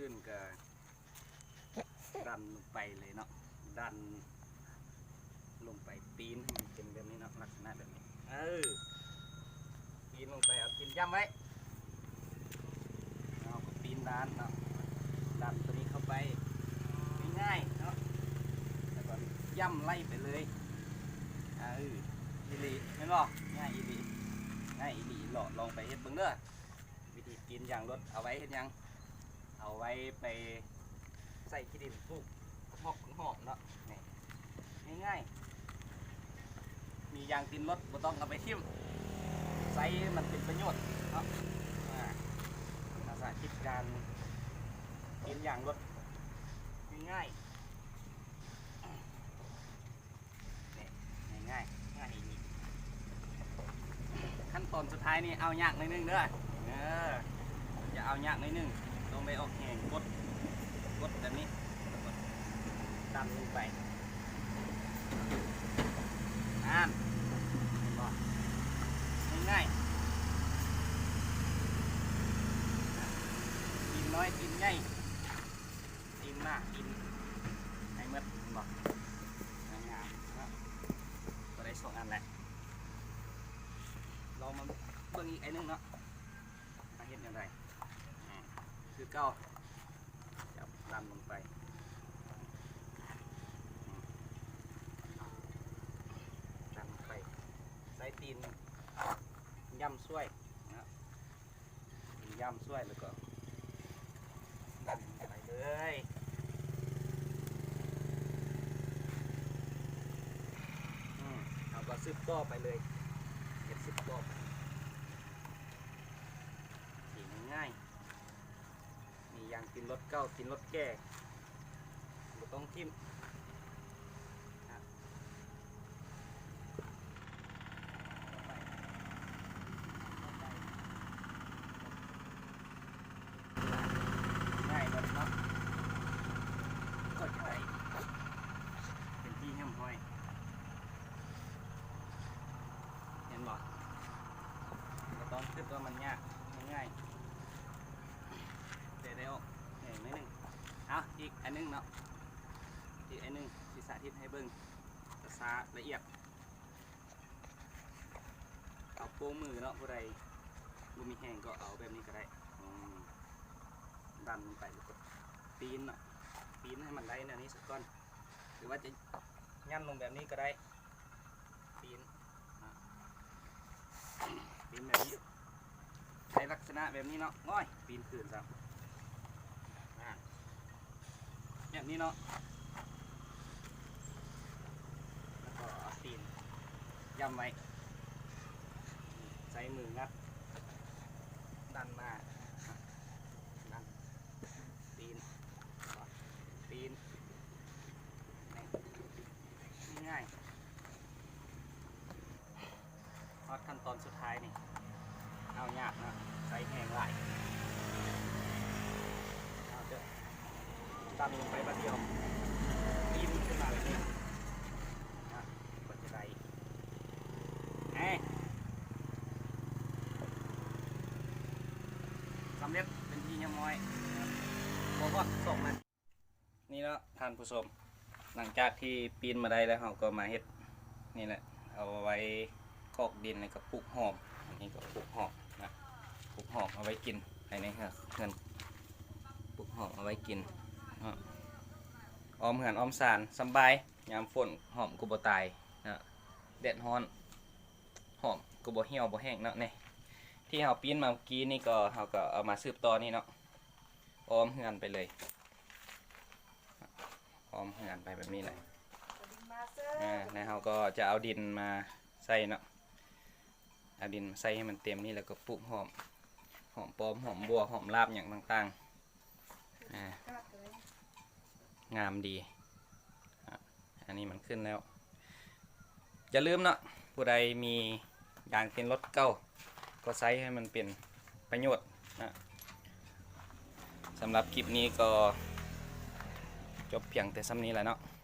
ຂຶ້ນກະດັນລົງໄປເລີຍເນາະ ດັນລົງໄປ ປີນໃຫ້ມັນເປັນແບບນີ້ເນາະ ລັກສະນະແບບນີ້ ເອີ ປີນລົງໄປ ເອົາຕີນຢ້ຳໄວ້ ເຮົາກະປີນດັນເນາະ ດັນໂຕນີ້ເຂົ້າໄປ ງ່າຍໆເນາະ ແລ້ວກະຢ້ຳໄລ່ໄປເລີຍ ເອີ ອີ່ຫຼີແມ່ນບໍ່? ງ່າຍອີ່ຫຼີ ງ່າຍອີ່ຫຼີ ລອງໄປເຮັດເບິ່ງເດີ. ວິທີປີນຢາງລົດ ເອົາໄວ້ເຮັດຫຍັງ? ເອົາໄວ້ໄປໃສ່ຂີ້ດິນປູກຮອບໆເນາະ ນີ້ ງ່າຍໆ ມີຢາງຕີນລົດ ບໍ່ຕ້ອງເອົາໄປຖິ້ມ ໃຊ້ມັນເປັນປະໂຫຍດເນາະ ອາ ສາທິດການປີນຢາງລົດ ງ່າຍໆ. ນີ້ ງ່າຍໆ ງ່າຍອີ່ຫຼີ ຂັ້ນຕອນສຸດທ້າຍນີ້ເອົາຍາກໜ້ອຍໜຶ່ງເດີ ເອີ ຈະເອົາຍາກໜ້ອຍໜຶ່ງ ຕ້ອງໄດ້ອອກແຮງກົດ ກົດແບບນີ້ ກົດ ດັນລົງໄປ ນັ້ນ ເຫັນບໍ່? ງ່າຍໆ ຕີນນ້ອຍ ຕີນໃຫຍ່ ຕີນໜ້າ ຕີນໃຫ້ໝົດ ເຫັນບໍ່? ງາມໆ ເນາະ ກໍໄດ້ສອງອັນແຫຼະ ລອງມາເບິ່ງອີກອັນໜຶ່ງເນາະ ວ່າເຮັດແນວໃດ ອາ ຄືເກົ່າ ຈັບດັນລົງໄປ ດັນລົງໄປ ໃຊ້ຕີນຢ້ຳຊ່ວຍເນາະ. ຢ້ຳຊ່ວຍ ແລ້ວກໍດັນໄປເລີຍ ອືມ ເຮົາກໍສືບຕໍ່ໄປເລີຍ ເຮັດສືບຕໍ່ໄປ ຊິງ່າຍໆ ມີຢາງຕີນລົດເກົ່າ ຕີນລົດແກ່ ບໍ່ຕ້ອງຖິ້ມ ງ່າຍໝົດເນາະ ກໍຈະໄດ້ເປັນທີ່ຮຽບຮ້ອຍ ເຫັນບໍ່? ບໍ່ຕ້ອງຄິດວ່າມັນຍາກ ງ່າຍໆ ແຕ່ໄດ້ອອກແຮງໜ້ອຍໜຶ່ງ ເອົາ ອີກອັນໜຶ່ງເນາະ ອີກອັນໜຶ່ງ ຊິສາທິດໃຫ້ເບິ່ງ ຊ້າໆ ລະອຽດ ເອົາໂປ້ມືເນາະ ຜູ້ໃດບໍ່ມີແຮງກໍເອົາແບບນີ້ກໍໄດ້ ອືມ ດັນລົງໄປ ແລ້ວກໍປີນເນາະ ປີນໃຫ້ມັນໄດ້ແນວນີ້ສາກ່ອນ ຫຼືວ່າຈະຫຍັ້ນລົງແບບນີ້ກໍໄດ້ ປີນ ເນາະ ປີນແບບນີ້ ໃນລັກສະນະແບບນີ້ເນາະ ໂອ້ຍ ປີນຄືນຊ້ຳ ອາ ແບບນີ້ເນາະ ແລ້ວກໍເອົາຕີນຢ້ຳໄວ້ ໃຊ້ມືງັດ ດັນມາ ດັນ ປີນ ປີນ ງ່າຍໆ ຮອດຂັ້ນຕອນສຸດທ້າຍນີ້ ເອົາຍາກເນາະ ໃຊ້ແຮງຫຼາຍ ເອົາເດີ ດັນລົງໄປບາດດຽວ ປີນຂຶ້ນມາແບບນີ້ນະ ກວ່າຈະໄດ້ ເອີ ສຳເລັດເປັນທີ່ຮຽບຮ້ອຍ ບໍ່ຮອດສອງນາທີ. ນີ້ເນາະທ່ານຜູ້ຊົມ ຫຼັງຈາກທີ່ປີນມາໄດ້ແລ້ວ ເຮົາກໍມາເຮັດນີ້ແຫຼະ ເອົາໄວ້ຄອກດິນ ແລ້ວກໍປູກຫອມ ອັນນີ້ກໍປູກຫອມນະ ປູກຫອມເອົາໄວ້ກິນ ໃຫ້ໃນເຮືອນ ປູກຫອມເອົາໄວ້ກິນເນາະ ອ້ອມເຮືອນອ້ອມຊານ ສຳບາຍ ຍາມຝົນຫອມກໍບໍ່ຕາຍເນາະ ແດດຮ້ອນ ຫອມກໍບໍ່ຫ່ຽວບໍ່ແຫ້ງເນາະ ນີ້ ທີ່ເຮົາປີ້ນມາເມື່ອກີ້ນີ້ກໍ ເຮົາກໍເອົາມາສືບຕໍ່ນີ້ເນາະ ອ້ອມເຮືອນໄປເລີຍ ອ້ອມເຮືອນໄປແບບນີ້ແຫຼະ ອາ ແລ້ວເຮົາກໍຈະເອົາດິນມາໃສ່ເນາະ ເອົາດິນມາໃສ່ໃຫ້ມັນເຕັມນີ້ ແລ້ວກໍປູກຫອມ ຫອມປ້ອມ ຫອມບົ່ວ ຫອມລາບ ຫຍັງຕ່າງໆ ອາ ງາມດີ ອາ ອັນນີ້ມັນຂຶ້ນແລ້ວ ຢ່າລືມເນາະ ຜູ້ໃດມີຢາງຕີນລົດເກົ່າ ກໍໃຊ້ໃຫ້ມັນເປັນປະໂຫຍດນະ ສຳລັບຄລິບນີ້ກໍຈົບພຽງແຕ່ສ່ຳນີ້ແຫຼະເນາະ